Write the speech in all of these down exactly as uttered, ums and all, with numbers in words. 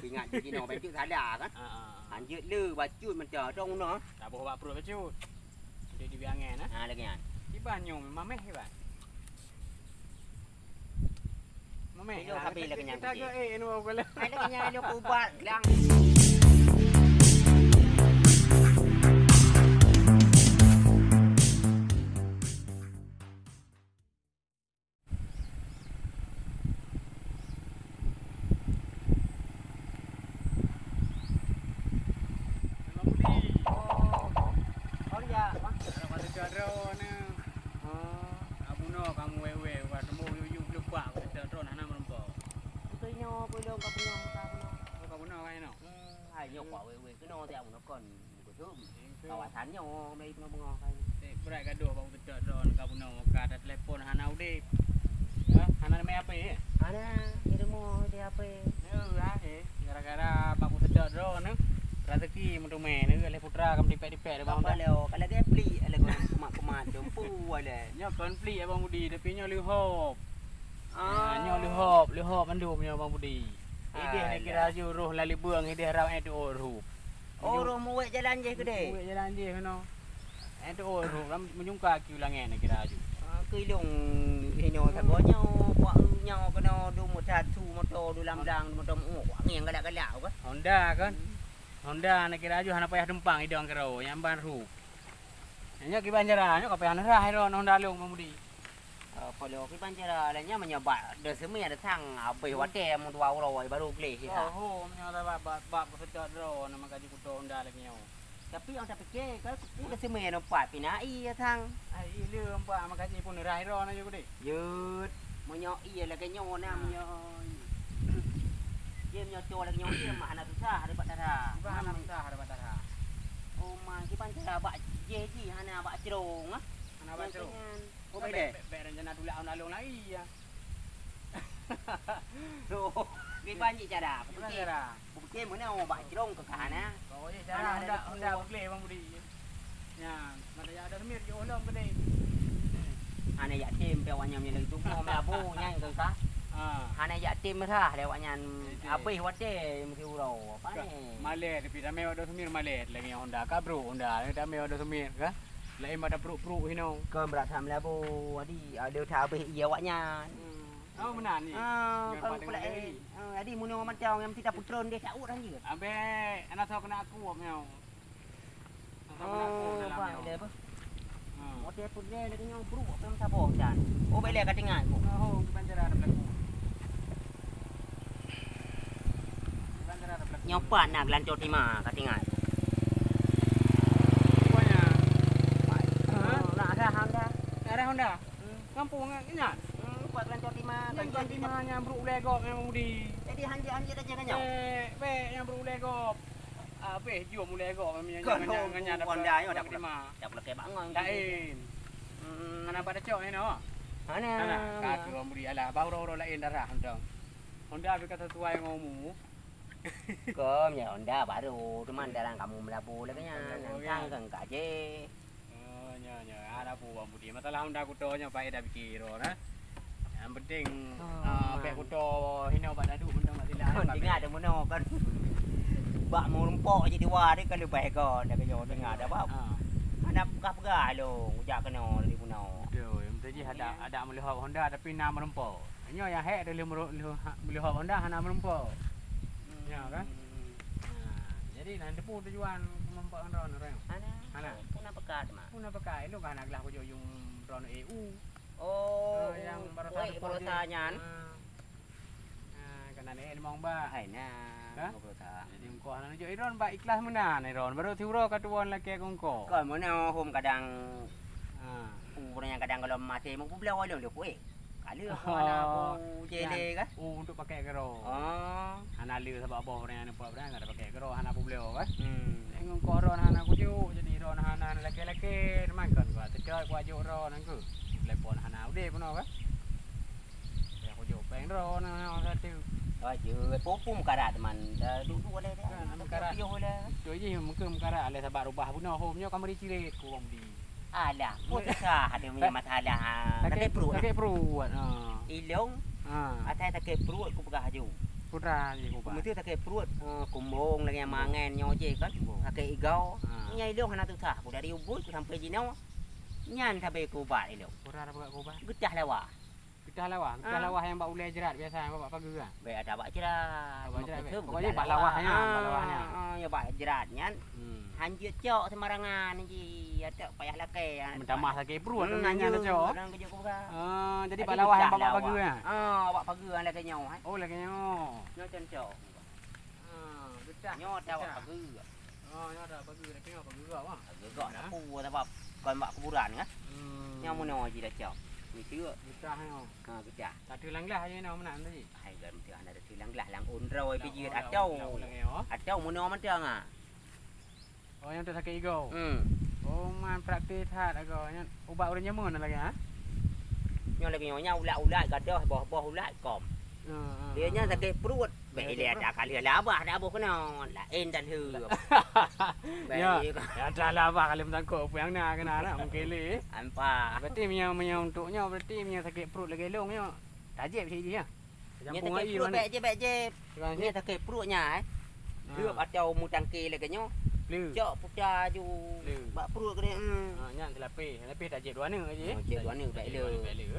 Ingat jinoe bacut salah kan? Ha, ha, ha. Hanjeuet le bacut macam dong na. Taboh bak pruet bacut. Di, di biangan, eh? Ha, lagèe nyan. Kiban nyoe mamèh kiban. Mamèh. Tengok lah, habis kita, lagèe nyan kita kucing. Ke, eh, anu, aku lah. Hai, lagèe nyan, lu kubat, gelang. Memang budi. Oh. Oh, ya, Bang. Kalau kata cak droe ni. Oh. Kamu no, kamu wewe, bukan temu yuk-yuk lupa, kata cak droe, hana meureumpok. Itu nyo, belum, kamu no, kamu no. Oh, kamu no, kamu no. Hmm, ayo, Pak, wewe, kena tiap bunoe kon. Beutôi. Engke. Kawasan nyoe, meunan beungoh-beungoh kai. Eh, brat gadoh bak meukeudok droe ka bunoe, ka ada telepon hana udeb. Hah? Hana mé H P, eh? Hana, di rumoh di H P. Eh, ah, eh, gara-gara bak meukeudok droe ni, rezeki meuteumé ni, lé putra ka meudipek-dipek di bawah. Apa lé, oh, kalau dia pelik, kalau kau kemat-kemat, jumpu, wala. Nyoe kon pelik, Abang Budi, tapi nyoe leuhop. Ah. Ah, nyoe leuhop, leuhop mandum nyoe, Abang Budi. Ideh ni kira laju roh lalibeueng, ideh rab eh tu'oh rup. Oh, roh muwék jalan jih keudeh? Muwék jalan jih keunoe. Eh, tu, oh, roh lam meujungka kieu langét na kira laju. Ah, keu ilong inoe sagoe nyoe, kuak eu nyoe keunoe, du moto su moto, du lam blang, du moto muoh, kuak ngieng galak-galak ka. Honda kan? Hmm. Honda na kira laju hana payah tumpang idong keudroe, nyang ban rup. Nyoe kiban cara, nyoe ka payah neurah iro Honda lôn, Bang Budi. Eh, kalau kiban cara lagèe nyan meunyoe bak deuseumé datang habéh watèe meudua uroe baru gleh sisa. Oh, ho, meunyoe bak, bak, bak peuseudot droe na maka jikuto Honda lagèe nyoe. Tapi nyang tapike ka ku deuseumé nompak pina ie datang. Ai, ie le nompak maka jipun rai droe na jikuti. Jeuet, meunyoe ie lagèe nyoe na meunyoe. Ie meunyoe cok lagèe nyoe ie mah hana susah daripada dara. Bah hana susah daripada dara. Oh, man, kiban cara bak jih jih hana bak crong ah. Hana bak crong. Oh, bèk, bèk, bèk rencana tulak along-along lagi ya. Loh, kiban cit cara. Kiban cara. Bukti mana orang bak crong ke kahana? Oh, ya, cara hana ada Honda, Honda begleh Bang Budi. Ya, mata ya ada semir je olom gede. Hana yak tim pe awak nyan lagi tu mau melabu nyan ke ka. Ha. Hana yak tim dah lewat nyan. Habis watèe mesti urau. Apa ni? Malèe tapi ramai waktu semir malèe lagi Honda ka bro Honda. Ramai waktu semir ka. Laén pada pruk-pruk hino. Kon brat that meulabu, adi, ada that habéh ie awaknyan. Hmm. Oh, meunan ni. Ah, kon pula eh. Ah, adi meunyoe macam nyang meusti taputron deh, taut han jeuet. Abéh, anak tau keuneuk aku, nyoe. Anak tau keuneuk aku dalam nyoe. Bah, lé apa? Hmm. Model pun dia lagi nyoe bruk, apa yang saboh dan. Oh, bèk lé ka tinggai, Bu. Oh, kiban cara ada berlaku. Nyoe pat na geulanco tima ka tinggai. Rupanya. Oh, na arah Honda. Arah Honda? Hmm. Kampung nyan? Hmm, pat geulanco tima. Geulanco tima nyang bruk ulèe gob nyang Budi. Jadi hanjeuet-hanjeuet aja kan nyoe? Bèk, bèk nyang bruk ulèe gob. Abéh jom ulèe gob nyang, nyang, nyang, nyang Honda nyoe dah tima. Dah pulakèe bak ngon. Laén. Hmm. Hana pada cok nyoe. Hana. Hana. Ka tu Budi alah, bak uroe-uroe laén darah mantong. Honda pih ka sesuai ngon umu. Kom, ya Honda baru, cuman dalam kamu melabu lagi nyan, nantang kan kaje. Oh, nyo, nyo. Ada pu Bang Budi. Masalah Honda kuto nyo pakai dah pikir ro nah. Yang penting ah, pek kuto hino bak dadu mentang bak sila. Kon tinggal ada meno kan. Bak meurumpok je diwa deh kalau baik kon dah kena tinggal ada bab. Anak peugah-peugah lo, ujak kena dari meno. Betul. Yang penting ada ada melihat Honda tapi nak merempok. Nyoe nyang hék tu lheuh meureumpok, lheuh ha-, lheuh hop Honda hana meureumpok. Hmm. Nyoe kan? Hmm. Ha, jadi na teupeue tujuan meureumpok ngon droeneuh? Hana. Hana. Puna pekat mah. Puna pekat, ilôn ka hana glah kujok yum droeneuh E U. Oh, nyang barosa teupeue barosa nyan. Ha. Ha, keunan eh limong bak. Hai na. Hah? Jadi engko hana neujok idon bak ikhlas meunan idon. Baru siuroe ka tuwon lakèe keu engko. Kon meunan hom kadang. Ha. Ureueng nyang kadang kalau maté meupeubloe lôn lôn kueh. Ka lheueh aku hana aku jele kah? Oh, untuk pakai keudroe. Oh. Hana lheueh sabab boh ureueng nyang neupok ureueng hana pakai keudroe, hana peubloe kah? Hmm. Ngon koh droen hana kujuk, jadi droen hana lakèe-lakèe, teuma kon kuat teucok kuat jok droen nangku. Telepon hana udeb keunoe kah? Ya kujuk pèng droen hana satu. Oh, jeuet. Pupum karat teman. Dah duduk oleh dia. Kan, karat. Piôh oleh. Tu jih mungkin karat oleh sabab rubah bunoe hom nyoe ka meuri ciret ku wong di. Alah, peue susah ada punya masalah, ha. Sakét, sakét pruet. Sakét pruet, ha. Ilong, ha. Asai sakét pruet ku peugah aju. Peue teuma jih ubat? Meusti sakét pruet, eh, kumbong lagèe nyan, mangen nyoe jih kan. Kumbong. Sakét igoe. Ha. Nyan ilôn hana susah. Ku dari ubit ku sampoe jinoe. Nyan sabe keu ubat ilôn. Peue teuma keu ubat? Geutah lawah. Geutah lawah, geutah lawah nyang bak ulèe jrat biasa, nyang bak pageue kan? Bèk ata bak jrat. Bak jrat, bèk. Pokoknya bak lawah nyan, bak lawah nyan. Ah, ah, ya bak jrat nyan. Hmm. Hanjeuet cok seumarangan ji, ata payah lakèe. Meutamah sakét pruet nyan cok. Ah, jadi bak lawah nyang bak pageue kan? Ah, bak pageue lagèe nyoe, eh. Oh, lagèe nyoe. Nyoe cok. Ah, geutah. Nyoe ata bak pageue. Oh, nyoe dah pageue, dah tengok pageue gak, wah. Pageue gak sapu, sabab kon bak kuburan kan. Hmm. Nyang meunoe jih dah cok. Meucue. Geutah nyoe. Ha, geutah. Satu langlah aja nyoe meunan tadi. Hai, gan meucue hana satu langlah, lang undroi pijit atau. Atau meunoe mantong ah. Oh, nyang tu sakét igoe. Hmm. Oh, man praktis that agoe. Nyan ubat ureueng jameun lagèe, ha? Nyoe lagèe nyoe, nyan ulat-ulat gadoh, boh-boh ulat kom. Dia nyan sakét pruet. Bèk ilèe ata ka lheueh labah dak boh keunoe. Laén dah lheueh. Bèk ya, ya dah labah ka lheueh meusangkot peue nyang na keunan na mungken lé. Ampa. Berarti meunyoe, meunyoe untuk nyoe berarti meunyoe sakét pruet lagèe lôn nyoe. Tajép cit jih ya. Nyoe sakét pruet bèk jép, bèk jép. Nyoe sakét pruet nyan, eh. Lheueh atau mutangke lagèe nyoe. Cok puta aju bak pruet keudéh. Hmm. Ha, nyan silapeh. Silapeh tajép dua neuk jih. Oh, jép dua neuk bèk le.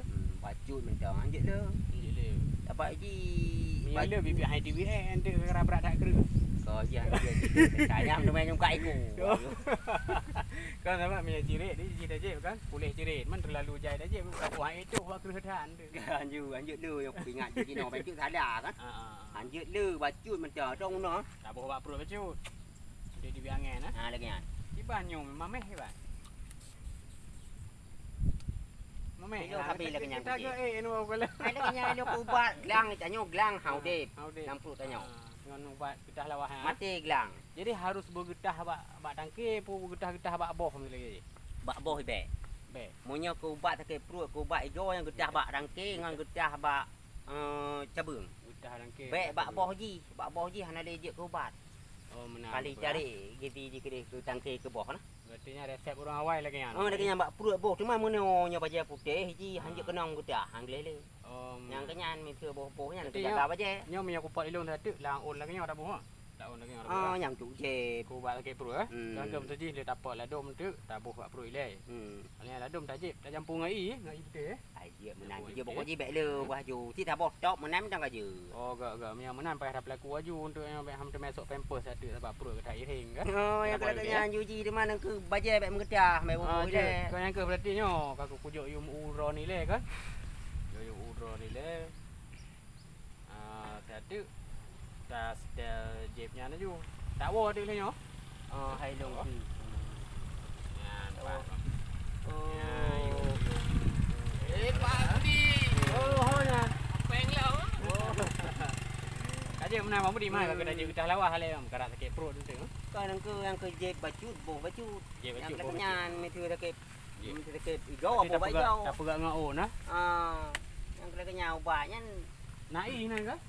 Hmm, bacut mantong. Anjeut le. Anjeut le. Dapat ji. Meunyoe le bibit hai T V A, eh, anteuk keu brat that kreueh. Ko ji anjeut. Sayang teuma nyungkak iku. Kan sama meunyoe cirét, dia ji tajép kan. Puléh cirét. Man terlalu jai tajép. Wah, itu wah kreueh that. Anjeut, anjeut le nyang kuingat jinoe bacut salah kan. Ha, ha. Anjeut le bacut mantong dong na. Taboh bak pruet bacut. Untuk dibi angén, eh? Ha, lagèe nyan. Iban nyoe mamèh iban. Mamèh. Nyoe habéh lagèe nyan. Kita ke, eh, anu aku lah. Hai lagèe nyan, nyoe ubat glang, tanyoe glang haudép. Haudép. Lam pruet tanyoe. Ha, ngon ubat geutah lawah, ha? Maté glang. Jadi harus beugeutah bak, bak tangke, peue beugeutah-geutah bak boh lagèe? Bak boh bèk. Bèk. Meunyoe keu ubat sakét pruet, keu ubat igoe nyang geutah bak tangke ngon geutah bak, eh, cabeueng. Geutah tangke. Bèk bak boh jih, bak boh jih hana lé jeuet keu ubat. Oh, meunan. Kali cari gizi jih keudéh keu tangke keu boh nah. Berarti nyan resep ureueng awai lagèe nyan. Oh, lagèe nyan bak pruet boh, cuma meunyoe nyoe bajèe putéh jih hanjeuet keunong geutah, han gleh lé. Oh, nyang keunyan miseue boh-boh nyan teujaga bajèe. Nyoe meunyoe kupot ilôn sateuk, laôn lagèe nyoe taboh, ha? Laôn lagèe nyoe taboh. Oh, nyang cuk jép. Keu ubat sakét pruet, eh? Hmm. Kan keu meuseujih lé tapot ladôm teuk, taboh bak pruet ilèe. Hmm. Alah ladôm tajép, tacampur ngon ie, ngon ie putéh, eh? Ai, jeuet meunan. Campur ie putéh. Jeuet pokok jih bèk le, wah ju. Cit taboh top meunan mantong ka jeuet. Oh, gak, gak. Meunyoe meunan payah tapeuleku aju untuk nyang bèk ham teumé sok pampers sateuk sabab pruet ka that iréng kan? Oh, nyang keunan nyan ju jih teuma nang keu bajèe bèk meugeutah, bèk boh-boh ilèe. Keu nyang keu berarti nyoe ka Kujok yum u droeneuh ilèe kan? Kujok yum u droeneuh ilèe. Ah, siat teuk ta setel jép nyan laju. Tak woe teuk lé nyoe. Oh, hai long tu. Nyan, pat. Oh. Nyan, yum, yum. Eh, Pak Budi. Oh, ho nyan. Peng lah. Oh. Aja meunan Pak Budi mah, ka keunan jép geutah lawah lé, ka rasa sakét pruet tu. Kan nang keu, nang keu jép bacut, boh bacut. Jép bacut, boh bacut. Nyan, meutu sakét Jép. Hmm, sakét igoe. Tapi apa tapeugah, tapeugah ngon ôn, nah? Ah, nyang keuneuk nyan ubat nyan. Na ie nyan kah?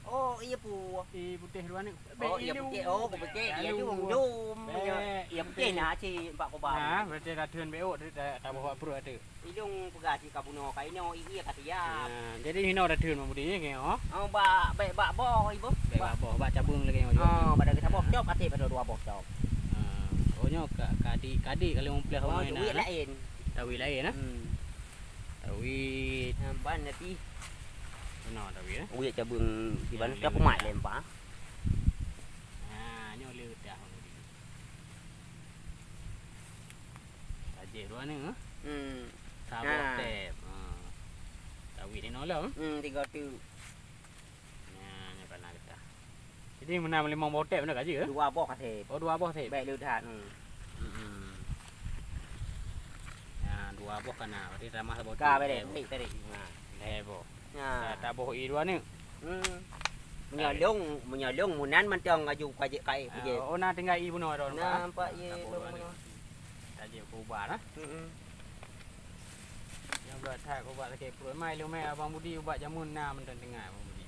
Oh, ie pu-, ie putéh luwa nyoe. Oh, ie putéh. Oh, ie putéh. Ie dum, dum. Bèk. Ie putéh na cit bak kubah. Nah, berarti tatheun bèk ôk, ta-, taboh bak pruet tu. Ilôn peugah cit ka bunoe, ka inoe, ie ka siap. Nah, jadi inoe tatheun Mak Budi nyoe, oh. Oh, bak, bèk bak boh, ibu. Bèk bak boh, bak cabeueng lagèe nyoe. Oh, pada kita boh cok, até pada dua boh cok. Ah, oh, nyoe ka, ka di, ka di ka limong ploh. Oh, na, duit laén. Tawét laén, eh? Hmm. Tawét. Nampan tapi. Mana tawét, eh? Wét cabeueng di mana? Dah pemat lempar. Ha, nyoe le dah. Tajek dua ni, eh? Hmm. Saboh tep. Ha. Tawét ni nolong. Hmm, tiga tu. Nah, nyoe ka na geutah. Jadi meunan limong boh tep na ka jeuet? Dua boh ka sép. Oh, dua boh sép. Bèk le that. Hmm. Hmm. Nah, dua boh ka na. Berarti tamah saboh tep. Ka bèk deh, tarik. Nah. Lhèe boh. Nah. Ta-, taboh ie dua ni. Hmm. Meunyoe lôn, meunyoe lôn meunan mantong laju ka jeuet ka ék. Ah, oh, na tinggai ie bunoe dah. Nampak ie bunoe. Tajek keu ubat, ah. Hmm. Nyoe gata ubat sakét pruet. Mai lôn mai Abang Budi ubat jameun na mantong tinggai Abang Budi.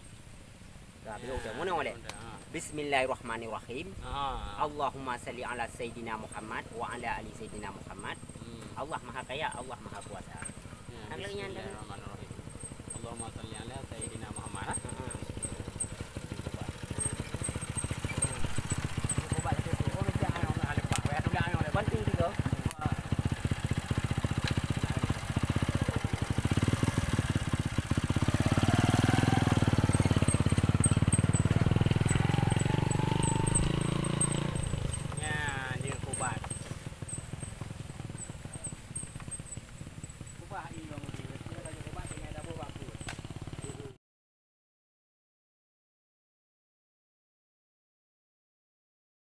Ka, ya, bilong udah. Meunoe lé. Udah, ha. Bismillahirrahmanirrahim. Ha. Allahumma salli ala Sayyidina Muhammad wa ala ali Sayyidina Muhammad. Hmm. Allah Maha Kaya, Allah Maha Kuasa. Ya, bismillahirrahmanirrahim. Allahumma salli ala Sayyidina Muhammad. Ha.